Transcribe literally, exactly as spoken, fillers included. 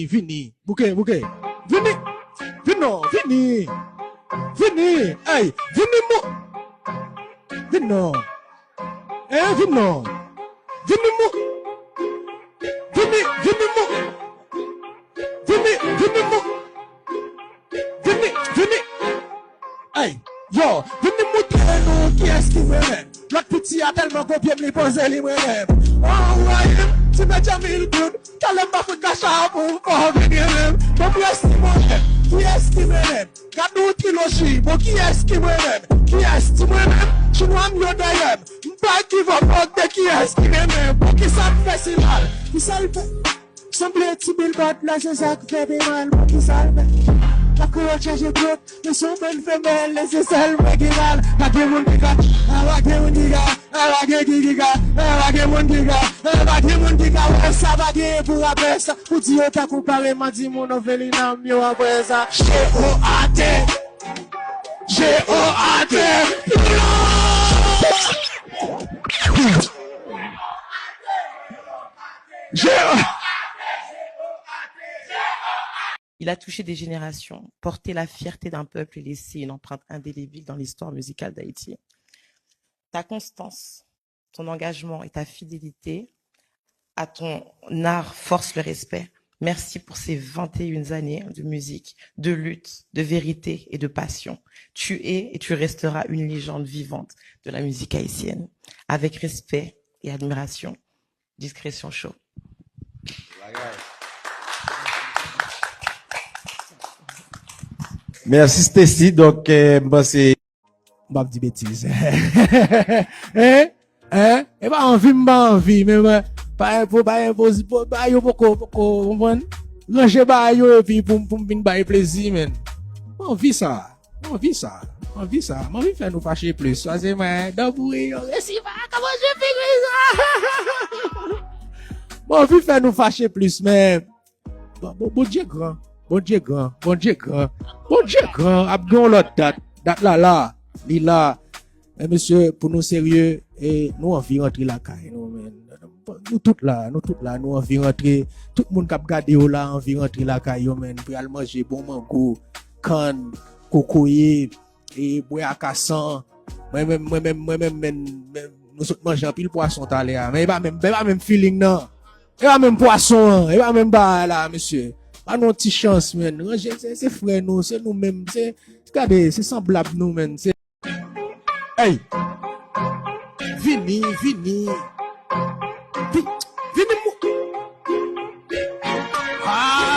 Vini, bouke, bouke. Vini, vin non, vini. Vini, ey, vini mou. Vin non. Eh, vin non. Vini mou. Vini, vini mou. Vini, vini mou. Vini, vini. Ey, yo, vini moutre nou kiyès ki mwen menm. Lòt piti a tèlman kopye m, li poze li mwen menm. Oh, ou rayi m, ti Benjamin Good. Talè m pa fout kacha pou m fè w vin renmen m. Bon, kiyès ki mwen menm? Kiyès ki mwen menm? Gad yon triloji. Bon, kiyès ki mwen menm? Kiyès ki mwen menm? Chinwa m yo dèyè m. M pa give up, fuck de kiyès ki mwen menm? Poukisa m fè sila? Kisa l fè? Sanble ti Bilbòt la, se sa k fè pi mal. Poukisa l fè? L ap kreye chaje pwòp, men se yon bann femèl, e se sèl mwen ki mal. Pa gen moun ki ka, a, pa gen moun ki ka, a, pa gen ki, ki ka, a, pa gen moun ki ka, a, pa gen moun ki ka wè sa, pa gen pou rapè sa. Pou di yo ta konpare m a di moun òfelina m yo apre sa. Je o atè. Je o atè. Je o. Il a touché des générations, porté la fierté d'un peuple et laissé une empreinte indélébile dans l'histoire musicale d'Haïti. Ta constance, ton engagement et ta fidélité à ton art forcent le respect. Merci pour ces vingt et une années de musique, de lutte, de vérité et de passion. Tu es et tu resteras une légende vivante de la musique haïtienne. Avec respect et admiration, Discrétion Show. Mèsi Stacy. Donk, eh, m panse. M p ap di betiz. Hein? Hein? E pa anvi m pa anvi, men mwen, pa enpo, pa enpo, pa yo poko, poko, konprann? Ranje ba yo epi pou, pou m vin bay plezi, men. M anvi sa. M anvi sa. M anvi sa. M anvi fè nou fache plis. Sa se mwen, dan pou yo resi pa kòman je figure sa. M anvi fè nou fache plis, men Bon, bon, Bondye gran, Bondye gran, Bondye gran, Bondye gran, ap gen yon lòt dat. Dat la la, li la. Men mesye, pou nou serye, e, nou anvi rantre lakay nou, men. Nou tout la, nou tout la, nou anvi rantre. Tout moun k ap gade yo la anvi rantre lakay yo, men. Pou y al manje bon mango, kann, kokoye, e, bwè akasan. Mwen menm, mwen menm, mwen menm, men, men, nou sot manje anpil pwason talè a, men e pa menm, e pa menm feeling nan. E pa menm pwason an, e pa menm bagay la, mesye. Ba nou yon ti chans, men. Ranje, se, se frè nou, se nou menm, se, gade, se sanblab nou, men. Se. Ey! Vini, vini!